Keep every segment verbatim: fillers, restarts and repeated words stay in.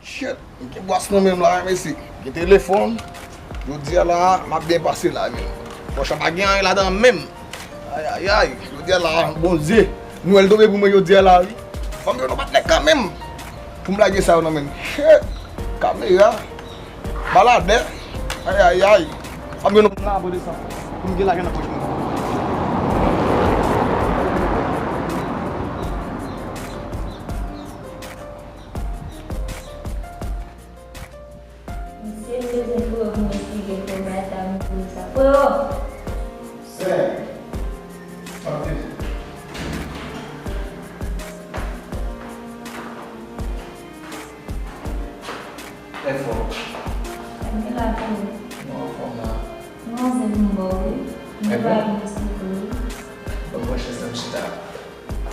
Shit, m gen bwas nan men m la, wi, mesye. M gen telefòn. Jodi a la, m ap byen pase la, men. Pòch la pa gen anyen ladan menm. Ayayay, jodi a la, Bondye. Nwèl tonbe pou mwen jodi a la, wi. Fò m jwenn yon patnè kanmenm. Pou m lage sa yo nan men m. Shit, kamera. Baladè. Ayayay. Fò m jwenn yon moun la, abone sa. Pou m gen lajan nan pòch mwen. Misye bezwen freo vin esplike freo bay sa, misye sa. Freo! Sè! M ap tande. Lè fò. Mwen la freo. Mwen anfòm la. Mwen anfòm, m bon, wi. Mwen pa vin esplike w, wi. Bon, mwen chèz la, m chita.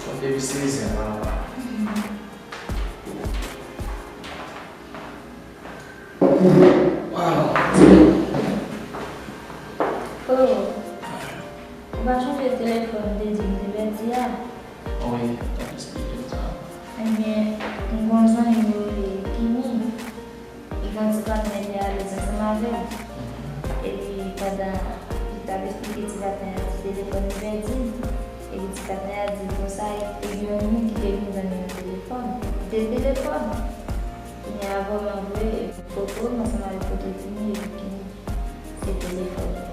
Mwen depi se zen la. Wow. Oh. Ou pa sonje telefòn m te di m te pèdi a? Wi, w t ap esplike m sa. Ebyen, m gon zanmi m yo rele Kimi. Li gen yon ti patnè li alèz ansanm avè l. Epi pandan li t ap esplike ti patnè a ti telefòn li pèdi, epi ti patnè a di l konsa, te gen yon moun ki te vin vann li yon telefòn. Li te telefòn. Kounye a vrèman vre, epi foto m ansanm avèk foto Kimi, epi Kimi se telefòn li.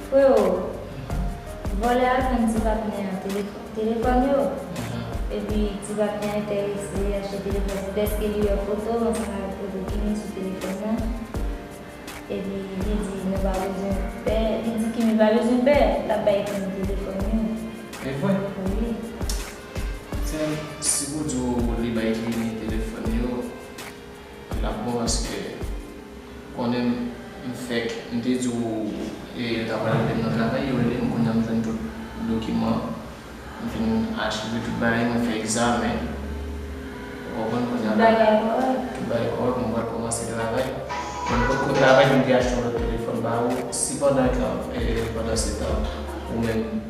Freo, vòlè a jwenn ti patnè an telefòn, telefòn yo. Epi ti patnè a enterese achte telefòn. Se dèske li wè foto ansanm avèk foto Kimi sou telefòn nan. Epi li di nou pa bezwen pè, li di Kimi pa bezwen pè, l ap bay Kimi telefòn yo. E vre? Wi. Sè m, si pou di w li bay Kimi telefòn yo, l ap bon paske konnen m fèk, m te di w, e, yo ta pral rele m nan travay, yo rele m, kounye a m jwenn tout dokiman, m fin achive tout bagay, mwen fè egzamen. Ou konprann? Kounye a tout bagay kòrèk. Tout bagay kòrèk, mwen pral kòmanse travay. Mwen potko travay, m te achte yon lòt telefòn ba ou. Si pandan, e, pandan se tan, ou menm,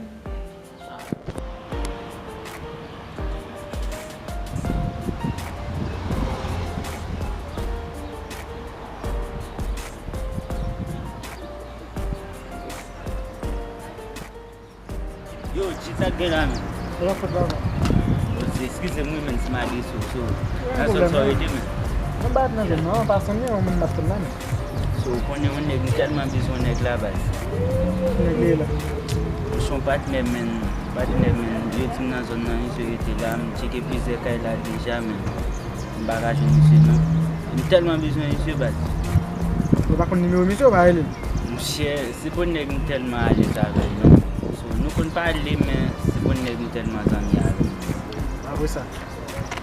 Yo, G, sa k gen la menm? Sa k fèt la menm? Yo, eskize m wi, menm si m adrese w, so, nan zòn sa w rete menm? Mwen pa ret nan zòn nan, pa sonje yon moun m ap tann la menm. So, ou konnen yon nèg, m tèlman bezwen yon nèg la, baz. Nèg li la. Ou se yon Patnè, men, patnè, men, yo di m nan zòn nan, misye rete la, m tcheke plizyè kay la deja, men m pa ka jwenn misye, non. M tèlman bezwen misye, baz. Ou pa konn nimewo misye, ou pa rele l? Monchè, se pou nèg m tèlman alèz avè l, non. So, nou konn pale, men se pou nèg m tèlman zanmi avè l. Apre sa,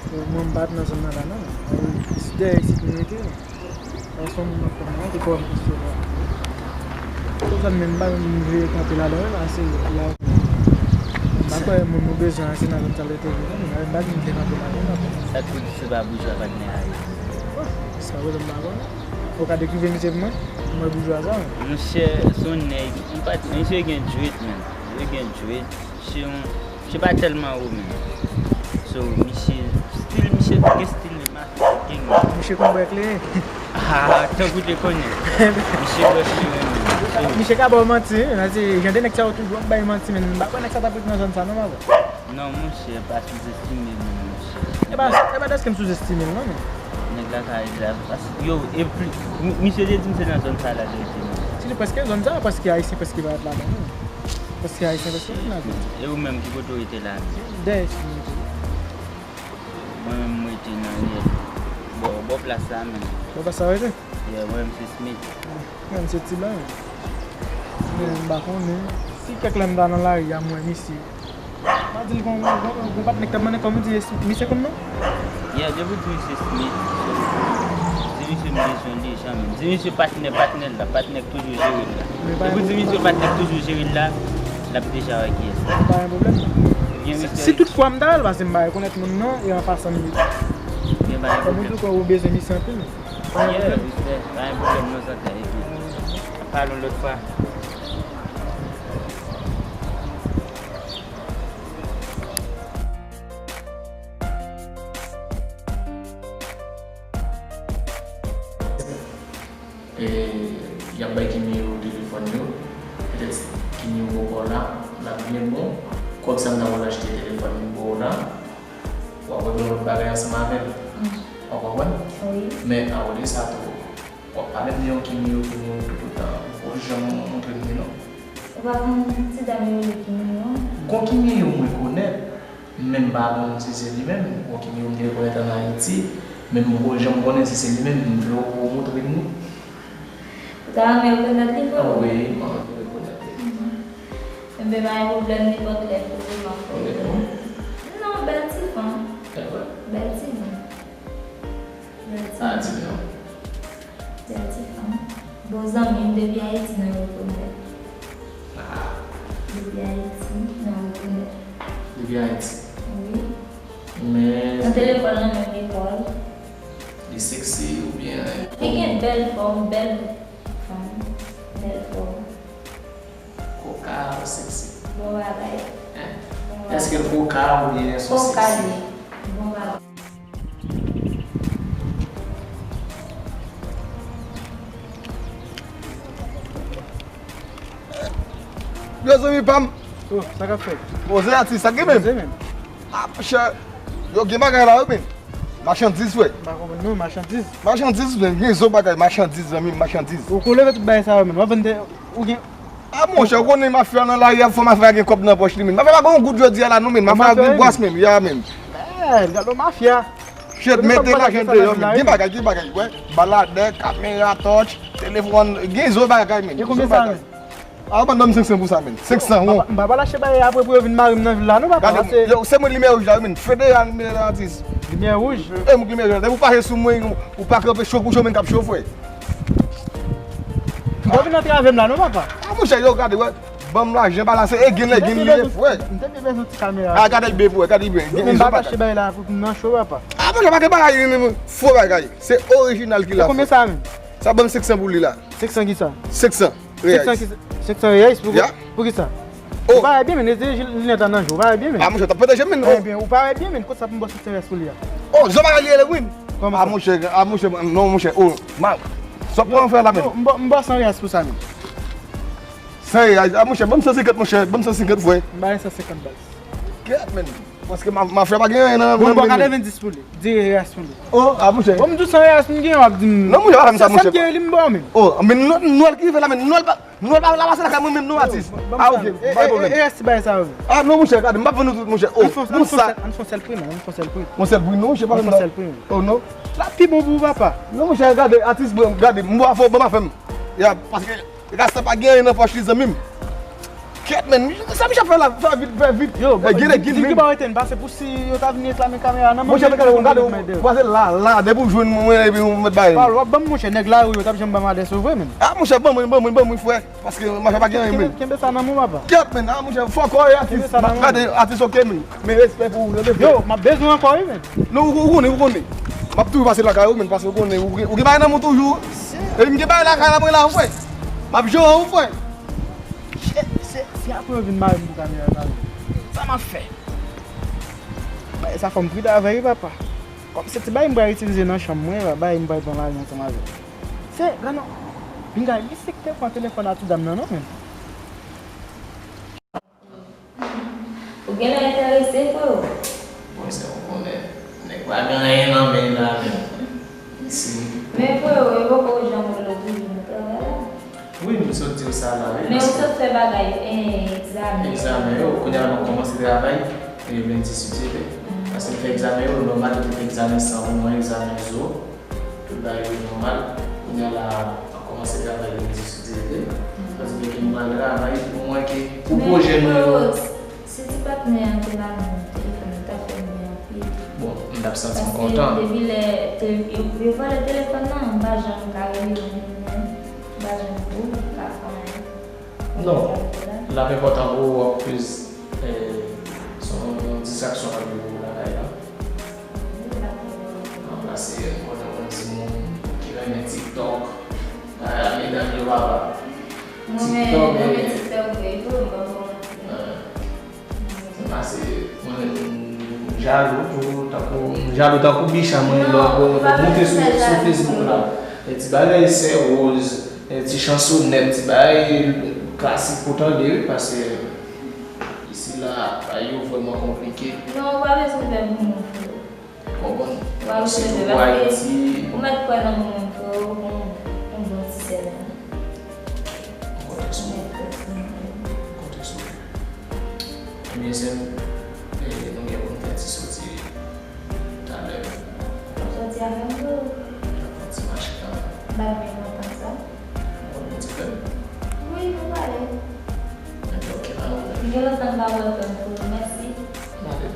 mwen, m pa t nan zòn nan la, non. Mwen, se dèyè isit mwen rete, non. Yon fanm nan fè mwen te fò m konsidere. Tout zòn menm pa menm vle kanpe ladan menm, ase la. M pa kwè moun nou bezwen ase nan zòn sa l rete vre non, men pa menm vle kanpe ladan non. Sa k pou di se pa boujwa patnè a ye? Sa vre m pa konnen. Ou ka dekrive misye pou mwen? Mwen boujwa sa. Monchè, se yon nèg, m pa, misye gen dread, man. Misye gen dread. Misye yon, misye pa tèlman wo, man. So, misye, stil misye gen stil Misye konn bwè kleren. Ah, tankou te konnen. Misye bwè kleren, menm. Misye ka ba w manti, wi. Nan se jan de nèg sa yo toujou ap bay manti, men m pa kwè nèg sa t ap ret nan zòn sa non, papa. Non, monchè, pa souzestime moun, monchè. E pa, e pa dèske m souzestime l non, men. Nèg la ka ret la, paske, yo, e pli, mi-, misye te di m se nan zòn sa la l rete, non. Si se prèske zòn sa, prèske ayisyen prèske pa ret ladan non. Prèske ayisyen prèske pa ret ladan. E ou menm, ki kote w rete la? Dèyè si m rete. Mwen menm, mwen rete nan riyèl. Bò, bò plas la menm. Bò plas la w rete? Yeah, mwen menm se Smith. Mwen menm se Ti Blan. Men m pa konnen. Si kèk lè m ta nan lari a, m wè misye. M a di l gon, gon, gon, gon patnè k t ap mande kòb, m di, "Misye konn non?" Yeah, depi w di misye Smith, di misye m bezwen l deja menm. Di misye patnè, patnè l la, patnè k toujou jere l la. Depi w di misye patnè k toujou jere l la, l ap deja wè kiyès. Pa gen pwoblèm. Si, si toutfwa m ta wè l, paske m pa rekonèt moun non, e an pasan m ye. Gen pa gen pwoblèm. Kòm ou di w bezwen misye anpil. Pa gen pwoblèm. Respè, pa gen pwoblèm non, zanten, epi pale yon lòt fwa. E, y ap bay Kimi yo telefòn yo. Petèt Kimi yo poko la, l ap byen bon. Kòb sa m ta pral achte telefòn pou w la. W ap regle lòt bagay ansanm avè l. Mm. W konprann? Wi. Men, apre de sa tou, w ap pale m de yon Kimi yo, Kimi yo, toutotan ou poko janm montre m li, non. Ou pa konn ti dam yo rele Kimi yo? Gon Kimi yo m rekonèt. Men m pa konn si se li menm, bon, Kimi yo m te rekonèt ann Ayiti, men m poko janm konnen si se li menm, m vle w montre m li. Ou ta renmen rekonèt li vre? Ah wi, m anvi rekonèt li. Mhm. Enben, pa gen pwoblèm, nenpòt lè pou ou, m ap fè w. Li bon? Non, bèl ti fanm. E vre? Bèl ti fanm. Bèl ti fanm. Ah, di non. Bèl ti fanm. Bon, zanmi m depi Ayiti nan rekonèt. Ah. Depi Ayiti nan rekonèt. Depi Ayiti? Wi. Men nan telefòn nan menm li pral. Li seksi oubyen? Li gen bèl fòm, bèl fòm, bèl fòm. Koka ou seksi? Bon bagay. Hein? Bon bagay. Èske koka oubyen son seksi? Koka li. Bon bagay. Yo, zanmi pa m. Oh, sa k ap fèt? Poze atis, sa gen menm? Poze menm. Ah, monchè, yo gen bagay la, wi, men. Machandiz, frè. M pa konprann non, machandiz. Machandiz, men, gen zo bagay, machandiz, zanmi m, machandiz. Ou kole tout bagay sa yo, men. W ap vann de, ou gen Ah, monchè, ou konnen mafya nan lari a, fò mafya gen kòb nan pòch li, men. Mafya pa gen yon goud jodi a la, non, men. Mafya gen bwas, men. Ya, men. Eh, gade mafya. Shit, mete lajan deyò, men. Gen bagay, gen bagay, wè. Baladè, kamera, tòch, telefòn, gen zo bagay, men. E konbyen sa, men? Ah, ban m senk san pou sa, men. Senk san, won. M pa, m pa lache bagay apre pou yo vin mare m nan vil la, non, papa. Gade, yo, se mwen limyè wouj la, men. Federal, men, atis. Limyè wouj? E, mwen limyè wouj la. Depi ou pase sou mwen, ou pa kanpe cho pou cho, men, k ap cho, frè. M pa vin antrave m la non, papa. Ah, monchè, yo, gade, wè. Ban m lajan, balanse, e gen lè, gen lè, frè. M te byen bezwen ti kamera. Ah, gade byen pou wè, gade byen. Men m pa kache bagay la pou m nan cho, papa. Ah, monchè, pa gen bagay, fo bagay. Se orijinal ki la. Konbyen sa menm? Sa ban m senk san pou li la. Senk san ki sa? Senk san. Senk san ki sa? Senk san reyèl pou, pou ki sa? Oh. Ou parèt byen, men, ete linèt la nan je w, ou parèt byen, men. Ah, monchè, t ap pwoteje, men. Ebyen, ou parèt byen, men, kot sa pou m ba w senk san reyèl pou li a? Oh, zò pa li rele, wi. Kòman sa? Ah, monchè, ah, monchè, non, monchè, oh, ma, sa pran fè la, men. M ba w san reyèl pou sa, men. San reyèl, ah, monchè, ban m san senkant, monchè, ban m san senkant, frè. M ba w san senkant, baz. Kèt, men. Paske ma- mafya pa gen anyen nan Bon, men. Bon, katrevenndis pou li. Di reyas pou li. Oh, a monchè. Bon, m di w san reyas, m gen w ap di m. Non, monchè, pa fè m sa, monchè. Sa m gen li m ba w menm. Oh, men Nwèl, Nwèl ki rive la, men Nwèl pa, Nwèl pa la pase lakay mwen menm non, atis. A, ok, pa gen pwoblèm. E reyas ti bagay sa yo. A non, monchè, gade, m p ap vann nou tout, monchè. Oh, bon sa. Ann fè yon sèl pri, non, ann fè yon sèl pri. Yon sèl pri, non, monchè, pa fè m sa. Yon sèl pri. Oh, non. L ap pi bon pou ou, papa. Non, monchè, gade, atis, bon, gade, m ba fò, bon, pa fè m. Ya, paske Rasta pa gen anyen nan pòch li, zanmi m. Kèt, men, sa misye ap fè la, fè vit, fè vit. Yo, eh, gade, gade, men. Ki pa rete n pase pou si yo ta vin reklame kamera nan men. Monchè, men gade, gade, pase la, la, depi w jwenn mwen, epi w met bay. Pawòl, w ap ban m, monchè, nèg lari yo t ap janm ban m adrès yo vre, men. A, monchè, ban mwen, ban mwen, ban mwen, frè. Paske machin pa gen anyen, men. Kenbe, kenbe sa nan men w, papa. Kèt, men, a, monchè, fòk ou atis. Kenbe sa nan men w. Gade, atis, ok, men. Men respè pou ou, respè. Yo, m ap bezwen ankò, wi, men. Non, ou, ou konnen, ou konnen. M ap toujou pase lakay ou, men, paske ou konnen, ou gen, ou gen bagay nan men w toujou. Epi m gen bagay lakay la, mwen la, ou frè. M ap jere ou, frè. Se, se, se apre yo vin mare m pou kamera sa, men. Sa m ap fè? Bagay sa fò m pridan avè l, wi, papa. Kòm se ti bagay m pral itilize nan chanm mwen, bagay m pral pran lari ansanm avè l. Se, la non. Pinga, li se ki te pran telefòn a ti dam nan, non, men. Ou genlè enterese, freo. Bon, se ou konnen. Nèg pa gen anyen nan men l la, menm. Si. Men, freo, e poko janm wè l toujou nan travay la. Wi, m sot di w sa la, wi, men ou sot fè bagay, eh, egzamen. Egzamen yo, kounye a m ap kòmanse travay, eh, lendi si Dye vle. Paske m fè egzamen yo, nòmal, m te fè egzamen san pou mwen, egzamen zo. Tout bagay yo nòmal. Kounye a la, m ap kòmanse travay lendi si Dye vle. Paske m pral travay pou mwen ke pou pwojè nou yo. Si ti patnè an te ba nou telefòn, li t ap fè m byen anpil. Bon, m t ap santi m kontan. Paske depi lè te, yo, yo vòlè telefòn nan, m pa janm ka rele yo, m pa janm pou ka fè anyen. Non, l ap enpòtan pou ou, koz, eh, se yon distraksyon k ap vin pou ou lakay la. Ranplase, mwen, yon timoun ki renmen TikTok. Ah, medam yo, papa. Mwen, men, TikTok, mwen, men, eh, TikTok vre tou, m pa pou manti. Ah. Sa se, mwen, m jalou tou, tankou, m jalou tankou bicha, mwen, lè w ap monte sou, sou Facebook la. E ti bagay sè Rose, e ti chansonèt, ti bagay klasik pou tande, wi, paske isi la, bagay yo vrèman konplike. Non, ou pa bezwen pè pou moun, frè. Konprann? Ou pa bezwen pè, paske ou mèt kwè nan moun, frè, ou gon, ou gon ti sè menm. M kontan sou ou. M kontan sou ou. Ebyen, sè m, e, nou gen pou n fè ti soti talè. W ap soti avè m tou? N ap fè ti mache kanmenm. M pa t byen kontan sa. Ou konn ti frè m? Wi, nou pale. Ebyen, ok, pa gen pwoblèm. M gen lontan m pa wè frè m tou. Mèsi. M ale.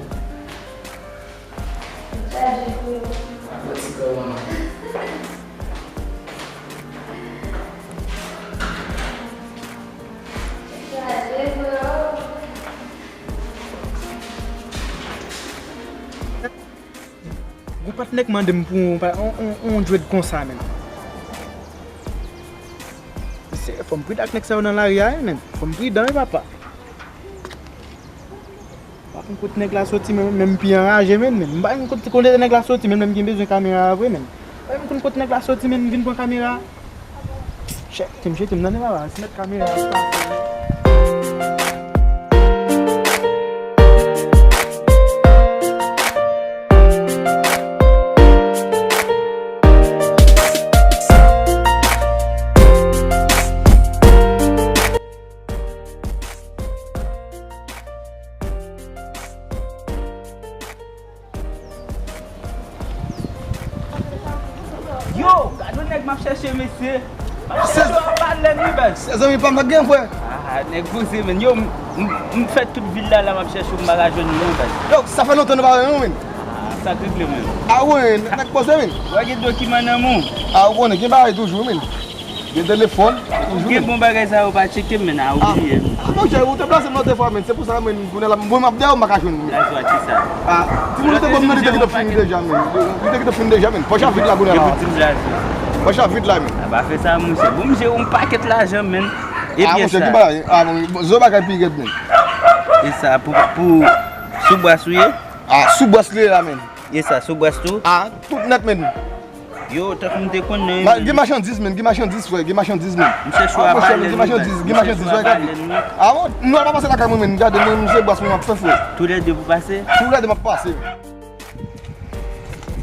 Chaje freo. Atlètik kòman? Chaje freo. Gon patnè k mande m pou yon, yon, yon, yon dread konsa, menn. Se, fò m pridan ak nèg sa yo nan lari a, wi, menn. Fò m pridan, wi, papa. Pa konn kot nèg la soti, men, men m pi anraje, men, men m pa konn kot, kote nèg la soti, men lè m gen bezwen kamera a vre, men. Pa konn kot nèg la soti, men m vin pran kamera a. Chèk, te m jete m nan, men papa, se mèt kamera a. Yo, gade yon nèg m ap chèche, mesye. M ap chèche w a balèn, wi, baz. Se zanmi pa m, pa gen frè. Ah, nèg poze, men. Yo, m, m, m fè tout vil la, la, m ap chèche w, m pa ka jwenn ou, non, baz. Yo, sa fè lontan nou pa wè, non, men. Ah, sa k regle, men. Ah, wi, nèg poze, men. Wè gen dokiman nan men w. Ah, ou konnen, gen bagay toujou, men. Gen telefòn, toujou. Gen bon bagay sa yo pa tcheke m, men a oubliye. Ah, monchè, ou te plase m lòt fwa, men. Se pou sa, men, kounye a la, mwen, m ap dèyè w, m pa ka jwenn ou. That's what she said. Ah, timoun yo te ban m nan, li te gentan fini deja, men. Li te gentan fini deja, men. Pòch la vid la, kounye a la. Pòch la vid la, men. A pa fè sa, monchè. Bon, m jere yon pakèt lajan, men. E byen sa. Ah, bon, zo bagay pi rèd, men. E sa, pou, pou, sou bras ou ye? Ah, sou bras li ye la, men. E sa, sou bras tou? Ah, tout nèt, men. Yo, tankou m te konnen, men. Gen machandiz, men, gen machandiz, frè, gen machandiz, men. M chèche w a balen, gen machandiz, gen machandiz, frè, gade. A bon, nou al pa pase lakay mwen, men, gade, mwen, m se bwès mwen m ap fè, frè. Toulède pou pase? Toulède m ap pase.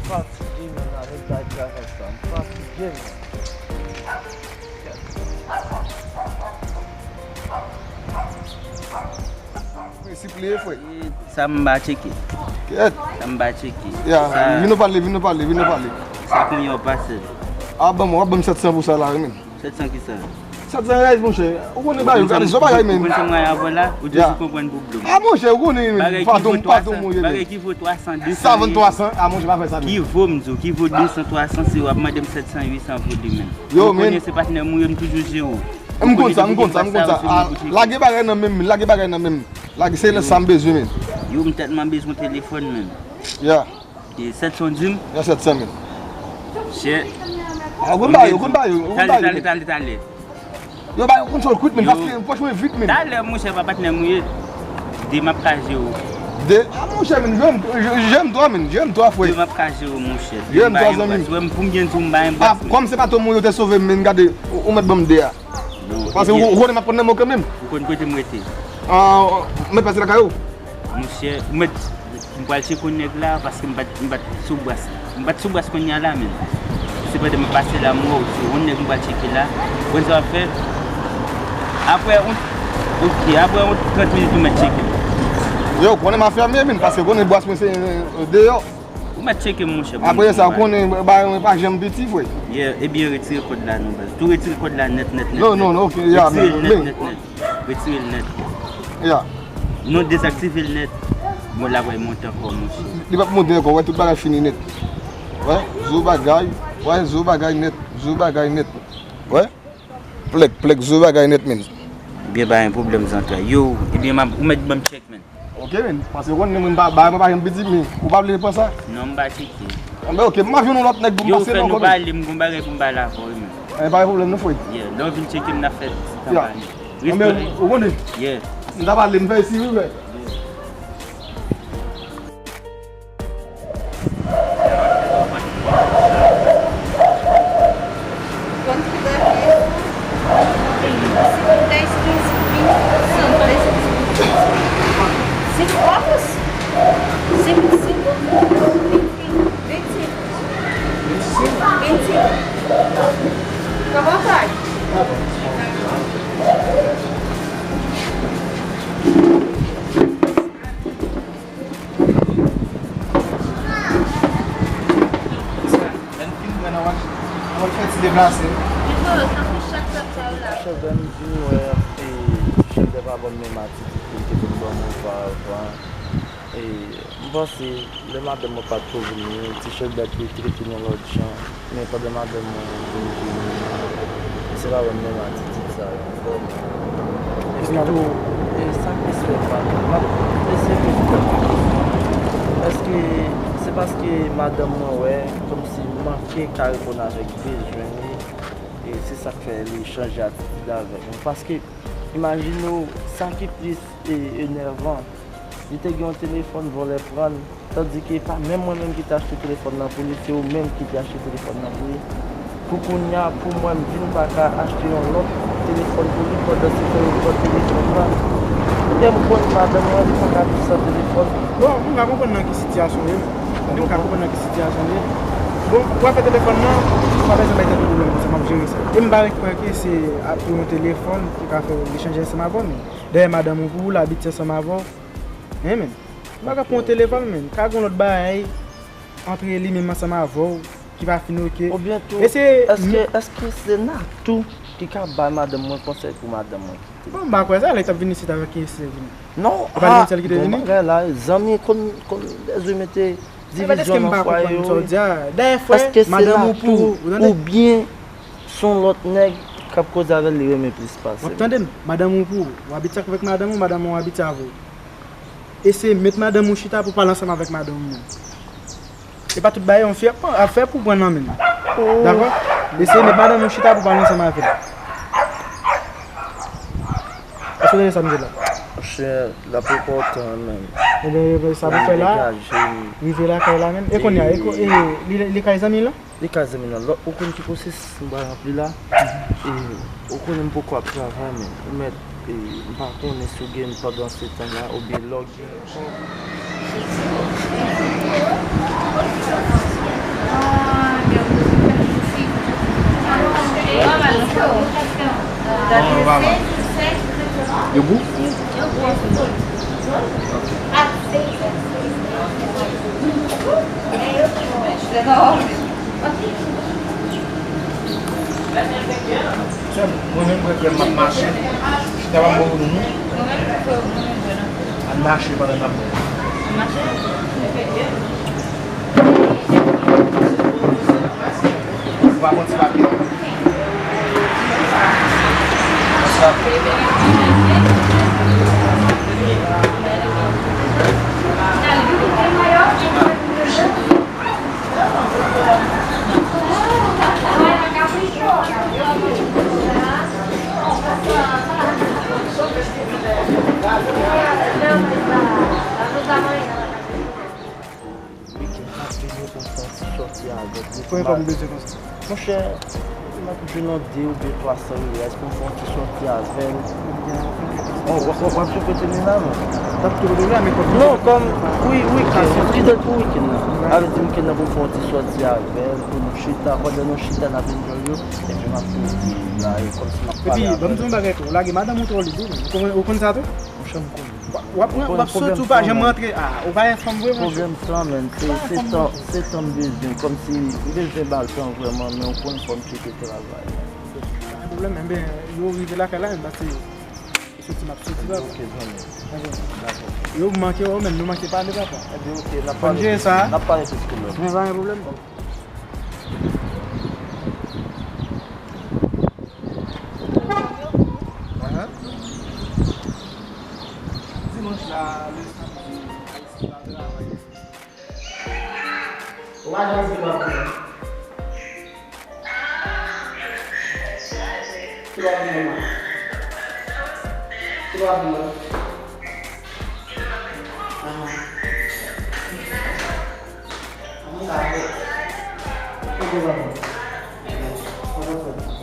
Fatige, men, avèk bagay travay sa. M fatige, men. Prensip li ye, frè. Sa m pa tcheke. Kèt. Sa m pa tcheke. Ya, vin nou pale, vin nou pale, vin nou pale. Sa konbyen w pase? A, ban mwen, w ap ban m sèt san pou sa la, wi, men. Sèt san ki sa? Sèt san rèl, monchè. Ou konnen bagay yo, gade, se bagay, men. Ou konn sa m rayi avè w la? Ou toujou konprann pwoblèm. A, monchè, ou konnen, men. Patwon, patwon, monchè. Bagay ki vo twa san, de san. Sa vann twa san? A, monchè, pa fè sa, men. Ki vo, m di w, ki vo de san, twa san, se w ap mande m sèt san, uit san pou li, men. Yo, men. Ou konnen se patnè m ou ye, m toujou jere w. M konn sa, m konn sa, m konn sa. A, lage bagay nan men m, lage bagay nan men m. Lage, se sa m bezwen, men. Yo, m tèlman bezwen telefòn, men. Ya. E sèt san w di m? Ya, sèt san mil. Chè. A, ou konn ba yo, ou konn ba yo, ou konn ba yo. Talè, talè, talè, talè. Yo ba yo konn sa l kwit, men, paske pòch mwen vid, men. Talè, monchè, pa patnè m ou ye. De m ap ka jere w. De? A, monchè, men, jere m, jere m twa, men, jere m twa, frè. De m ap ka jere w, monchè. Jere m twa, zanmi m. Wè m pou m byen di w m ba yon bwès, men. Kòm se patwon mwen yo te sove m, men, gade, ou, ou mèt ban m de a. Paske ou, ou konnen m ap pran nan men w kanmenm. Ou konn kote m rete? A, ou mèt pase lakay ou? Monchè, ou mèt, m pral tcheke nèg la, paske m pa t, m pa t sou bwès. M pa t sou bwès kounye a la, men. Se pandan m ap pase la, m wè w, se yon nèg m pral tcheke la. Ou konn sa w ap fè? Apre yon, oke, apre yon trant minit, ou mèt tcheke m. Yo, ou konnen m a fèmen, men, paske ou konnen bwès mwen se, e, deyò. Ou mèt tcheke m, monchè. Apre sa, ou konnen, bagay mwen pa janm piti, frè. Yeah, ebyen, retire kòd la, non, baz. Tou retire kòd la nèt, nèt, nèt. Non, non, non, oke, ya, men, men. Retire l nèt, nèt, nèt. Ya. Non, dezaktive l nèt. Mò la pral monte ankò, monchè. Li p ap monte ankò, wè, tout bagay fini nèt. Wè, zo bagay, wè, zo bagay nèt, zo bagay nèt. Wè. Plèk, plèk, zo bagay nèt, men. Ebyen, pa gen pwoblèm, zantray. Yo, ebyen, m ap, ou mèt ban m tchèk, men. Oke, men. Paske ou konnen mwen pa, bagay mwen pa janm piti, men ou pa vle pran sa? Non, m pa tcheke. Anben, oke, m ap jwenn yon lòt nèg pou m pase non, kòmè. Yo, fè nou pale, m gon bagay pou m pale avè w, men. E, pa gen pwoblèm, non, frè. Yeah, lè w vin tcheke m, n ap fè ti tan pale. Anben, ou konnen? Yeah. M ta pale, m fè isi, wi, frè. Quantos que dá aqui? Cinco, dez, quinze, vinte, cinco, dez, quinze, vinte, cinco. Cinco copos? Cinco, cinco, vinte, vinte e cinco. Vinte e cinco? Vinte e cinco. Fica à vontade. Tá bom. Lè n fin pran nan wach, nou pral fè ti deplase. Chèlbè, m vin wè, e, Chèlbè pa ban m menm atitid ke l te konn ban m opa avan. E, m panse, lè madanm mwen pa t ko vini, ti Chèlbè te trete m yon lòt jan. Men pandan madanm mwen vin vini, misye pa ban m menm atitid sa yo ankò. Epitou, e sa k plis fè m mal, m ap eseye poze tèt mwen kesyon. Èske se paske madanm mwen wè kòmsi m manke ka reponn avèk bezwen li, e se sa k fè li chanje atitid avèk mwen? Paske, imajine w, sa ki plis, e, enèvan, li te gen yon telefòn vòlè pran l, tandike pa menm mwen menm ki te achte telefòn nan pou li, se ou menm ki te achte telefòn nan pou li. Pou kounye a, pou mwen, m vin pa ka achte yon lòt telefòn pou li pandan se tan yo pran telefòn la. Lè m konn madanm mwen, li pa ka viv san telefòn. Bon, m ka konprann nan ki sitiyasyon w ye. Tande, m ka konprann nan ki sitiyasyon w ye. Bon, w ap fè telefòn nan, ou pa bezwen bay tèt ou pwoblèm konsa, m ap jere sa. E m pa kwè ke se a, pou yon telefòn ou ka fè li chanje ansanm avè w, men dèyè madanm ou pou ou, l abitye ansanm avè w. Hein, men. M pa ka pran yon telefòn, men. Ka gen yon lòt bagay antre li menm ansanm avè w ki pa fin oke. Oubyen tou, èske, èske se Natou ki ka bay madanm mwen konsèy pou madanm mwen kite? Bon, m pa kwè sa, lè l t ap vin isit avèk ki se vini? Non, e pa li menm sèl ki te vini? Bon bagay la, zanmi konn, konn bezwen mete divizyon nan fwaye yo. Dayè, frè, madanm ou pou ou, ou tande? Oubyen se yon lòt nèg k ap koze avè l, li renmen plis pase m. W ap tande m? Madanm ou pou ou. W abitye avèk madanm ou, madanm ou abitye avè w. Eseye met madanm ou chita pou pale ansanm avèk madanm ou menm. E pa tout bagay yon fi ap, ap fè pou pran nan men l. Dakò? Eseye met madanm ou chita pou pale ansanm avè l. Èske w tande sa m di la? Monchè, l ap enpòtan menm. Ebyen, sa pou fè la, rive lakay la menm. E kounye a, e ko-, e, li, li kay zanmi l lan? Li ka zanmi nan lòt, ou konn ki pwosesis m pral ranpli la? E, ou konnen m poko ap travay, men ou mèt, e, m pa konnen si w gen pandan se tan la, oubyen lè w gen. Yo gou? Sè m, mwen menm, mwen menm, m ap mache. Chita pa m bò nou, non. Ann mache pandan n ap bwè. Ou pa pran ti papye? Weekend sa vini pou m fè yon ti sòti avèk li. Konbyen kòb ou bezwen konsa? Monchè, m ap jwenn yon de oubyen twa san riyal pou m fè yon ti sòti avè l. Oh, w ap, w ap, w ap sou kote m la, non? W ap sou kote m la, men kòb. Non, kòm, wi, weekend, kidonk pou weekend nan. Sa vle di weekend nan pou m fè yon ti sòti avè l, pou nou chita, pandan nou chita, n ap enjoy yo, epi m ap poze la, e kòmsi m ap pale avè l. Epi, ban m di yon bagay tou, ou lage madanm ou twò lib, wi, men. Ou konn, ou konn sa tou? Monchè, m konnen. W ap, w ap, w ap soti, ou pa janm rantre. Ah, ou pa gen fanm vre, monchè? Pwoblèm tan, menn. Se, se tan, se tan m bezwen. Kòmsi m bezwen ba l tan vrèman, men ou konn fò m tcheke travay. Pa gen pwoblèm, enben, yo rive lakay la, menn, paske yo soti, m ap soti, papa. Ok, zanmi. Dakò. Yo manke wè w, menn, nou manke pale, papa. Ebyen, ok, n ap pale plis, n ap pale plis kou lòt. Men pa gen pwoblèm. Ahan. Dimanch la, le samedi, Ayisyen pa travay. Ou pa janm di w ap vin. Ki lè w ap vin la? Ki lè w ap vin la? Ahan. Ahan, sa bon. Kote w ap vin? Kote w ap vin?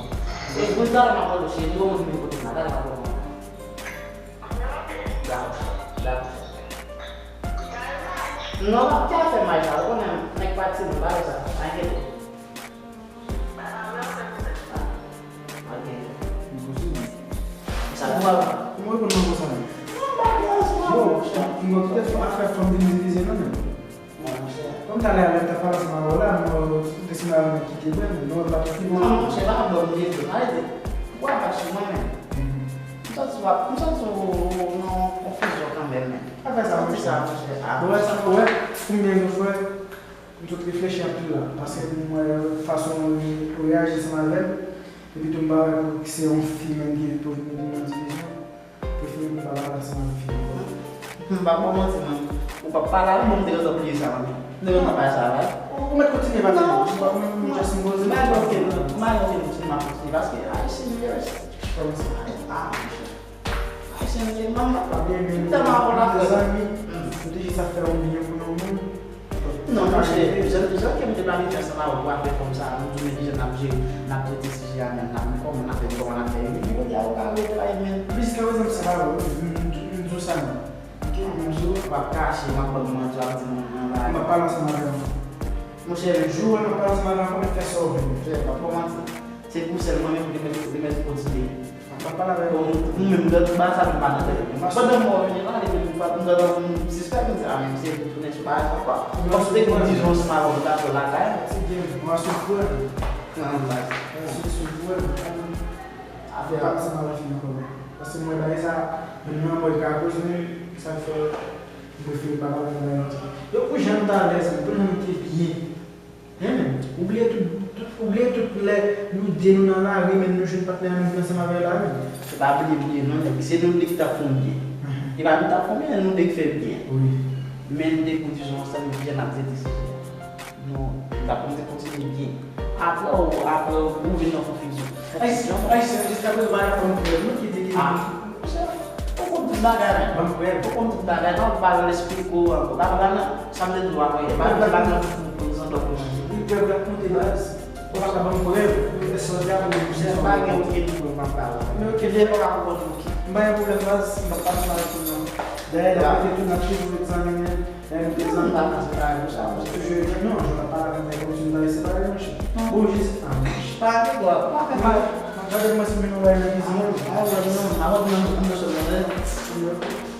E pou talè m ap mande w, cheri, ou vin kote m la, talè m ap mande w. Dakò, dakò. Non, pa gen afè may sa, ou konnen nèg pati m, pa gen sa, pa enkyete. Ah, ok. Sa nou pral fè? Kòman ou reponn manman sa menm? Non, pa gen anyen, se pa yon chè. Bon, m gen tout afè fanm vin divize nan menm. Bon, monchè. Kòm talè a lè m t ap pale ansanm avè w la, m te sanble avè w ki te bèl, men non, m pa twò ki bon. Non, monchè, pa nan bò m te bèl, arete. Ou pa bat sou mwen menm. M santi w ap, m santi w nan konfizyon kanmenm, men. Pa fè sa, monchè. Sa, monchè. Ah, ou wè sa, ou wè, pou m gen yon frè, m sot reflechi anpil la. Paske m wè fason ou reyaji ansanm avè m, epi tou m pa wè pou se yon fi menm ki pou vin mete m nan divizyon. Prefere m pa pale ansanm avèk fi ankò. M p ap ba w manti, non. Ou p ap pale avè m, bon, m te gentan bliye sa, mami. M te gentan bay sa, wi. Ou, ou mèt kontinye pale, non, m p ap menm jan si m poze. M pa gen okenn, m pa gen okenn kontinye, m ap kontinye, paske Ayisyen yo, Kòman sa? Ah, monchè. Ayisyen yo, manman. Pa bliye, men, m tèlman aprann avè zanmi, m te jis ap fè yon byen pou yon moun. Non, monchè, jan, jan ke m te planifye ansanm avè w pou afè fanm sa a, nou di w men kijan n ap jere, n ap trete sijè a menm, n ap, kòman n ap fè, kòman n ap fè. Epi jodi a, ou ka retray, men. Jiska prezan, m sèl avè w, m, m, m di w sa menm. Ok, m di w, w ap kache, w ap ban m manti, w ap di m yon bagay. M ap pale ansanm avè w. Monchè, men jou w wè m ap pale ansanm avè w, m ap fè sa w vle. Monchè, m ap ba w manti. Se pou sèl mwen menm ki te mèt, te mèt kontinye. M ap pale avè w. Bon, ou menm, gad, bagay sa menm pa nan tèt ou. Pandan mwen vini la, li menm pa, m gade, m sispèk, m di, a, men misye retounen sou bagay sa ankò. Kòm si te gen dizon ansanm avè w, m ta fè l lakay mwen. Ti game, mwen sou frè. Nan baz. Mwen sou, sou frè. Afè a. Pa ansanm avè fi ankò, non. Paske mwen, bagay sa, menm nan mwen ka koz, men sa fè, m prefere pa pale nan bagay sa. Yo, pou jan nou t alèz, pou jan nou te byen. Hen, men, ou bliye tout, tout, ou bliye tout lè nou de nou nan lari, men nou jwenn patnè a nou vin ansanm avè l la, men. Se pa bliye, bliye, non, nèg. Se nou de ki t ap fè yon byen. Mhm. E pa nou t ap fè yon byen, nou de ki fè byen. Wi. Men nou de pou dizon ansanm, nou byen ap trete sijè. Nou, n ap kontinye byen. Apre, ou, apre, ou vin nan konfizyon. Konfizyon. Ayisyen, jiska prezan, pa gen fanm krèd, non, ki te gen. Ah, monchè, ou konn tout bagay, men. Fanm krèd. Ou konn tout bagay, non, ou pa vle esplike w ankò. Pa, pa, non. Sa m te di w avan yè, pa, pa nan pou prezante w pou mwen. Prèv la konte baz. Ou pa ka ban m prèv. Ou fè sòlda pou mwen. Jè pa gen okenn prèv m ap ba ou. Men oke, jè pa ka konprann oke. M pa gen pwoblèm baz, m pa pale pou non. Dayè la mwen te tou nan chif pou egzaminen. Lè nou te zanmi pa nan separe nou sa. Paske je non, je pa pale avèk mwen kòmsi nou ta separe monchè. Ou jis an. Pa gen dwa, pa fè mal. Gade mwen si mwen nou la nan kizin. Ah ouais non, avan pou nan sòlda.